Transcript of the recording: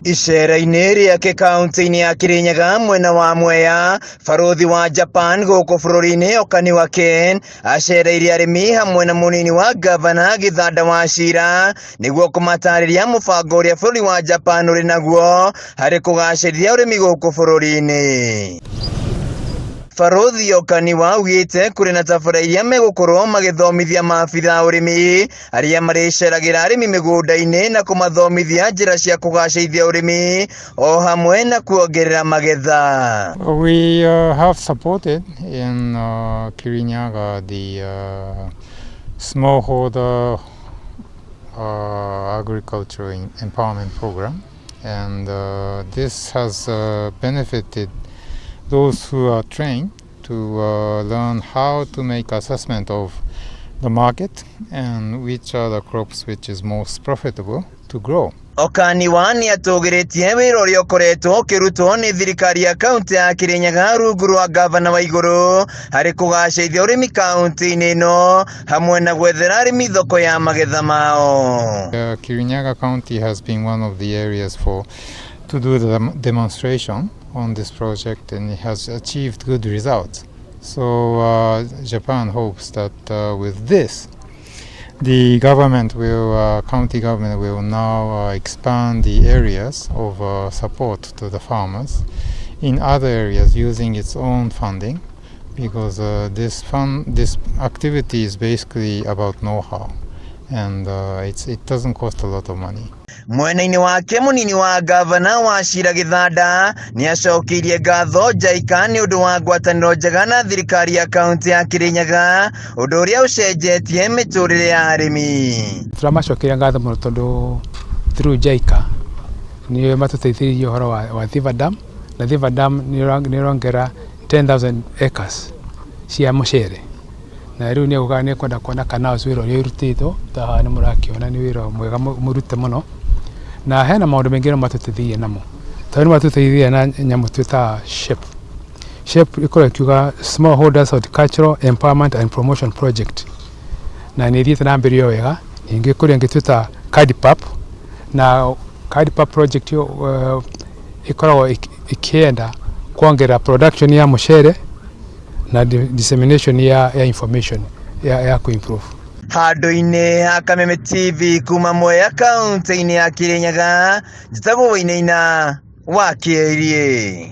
Icera-inĩ rĩake kaunti-inĩ ya Kirinyaga mwena wa Mwea, barũthi wa Japan gũkũ bũrũri-inĩ Okaniwa Ken acereire arĩmi hamwe na mũnini wa ngavana Gĩthanda wa Cira nĩguo kũmatarĩria mũbango ũrĩa bũrũri wa Japan ũrĩ naguo harĩ kũgacĩrithia ũrĩmi gũkũ bũrũri-inĩ. Barũthi Okaniwa augĩte kũrĩ na tabara iria megũkorwo magĩthomithia maabitha a ũrĩmi arĩa marĩceragĩra arĩmi mĩgũnda-inĩ na kũmathomithia njĩra cia kũgacĩrithia ũrĩmi o hamwe na kuongerera magetha. We have supported in Kirinyaga the smallholder agricultural empowerment program, and this has benefited those who are trained to learn how to make assessment of the market and which are the crops which is most profitable to grow. Okaniwa nĩ atũgĩrĩtie wĩra ũrĩa ũkoretwo ũkĩrutwo nĩ thirikari ya kaunti ya Kirinyaga rungu rwa ngavana wa igũrũ harĩ kũgacĩrithia ũrĩmi kaunti-inĩ ĩno hamwe na gwethera arĩmi thoko ya magetha mao. Kirinyaga County has been one of the areas for to do the demonstration on this project, and it has achieved good results. So Japan hopes that with this, the government will, county government will now expand the areas of support to the farmers in other areas using its own funding, because this activity is basically about know-how, and it doesn't cost a lot of money. Mwena-inĩ wake mũnini wa ngavana wa Cira Gĩthanda nĩ acokeirie ngatho JICA nĩ ũndũ wa ngwatanĩro njega na thirikari ya kaunti ya Kirinyaga, ũndũ ũrĩa ũcenjetie mĩtũrĩre ya arĩmi. Tũramacokeria ngatho mũno tondũ through JICA nĩ matũteithĩrĩirie ũhoro wa Thiva Dam, na Thiva Dam nĩ ĩrongerera 10,000 acres cia mũcere, na rĩu nĩ gũka nĩ kwenda kuona canals wĩra ũrĩa ũrutĩtwo ta haha nĩ mũrakĩona nĩ wĩra mwega mũrute mũno, na hena maũndũ maingĩ no matũteithĩrĩirie namo, tondũ nĩ matũteithĩrĩirie na nyamũ twĩtaga SHEP. SHEP ĩkoragwo ĩkiuga Smallholders Horticultural Empowerment and Promotion Project, na nĩ ĩthiĩte na mbere o wega. Ningĩ kũrĩ ĩngĩ twĩtaga CADPAP, na CADPAP project ĩyo ĩkoragwo ĩkĩenda kuongerera production ya mũcere na dissemination ya information ya kũ-improve. Handũ-inĩ ha Kameme TV kuma Mwea kaunti-inĩ ya Kirinyaga, njĩtagwo Wainaina wa Kĩerie.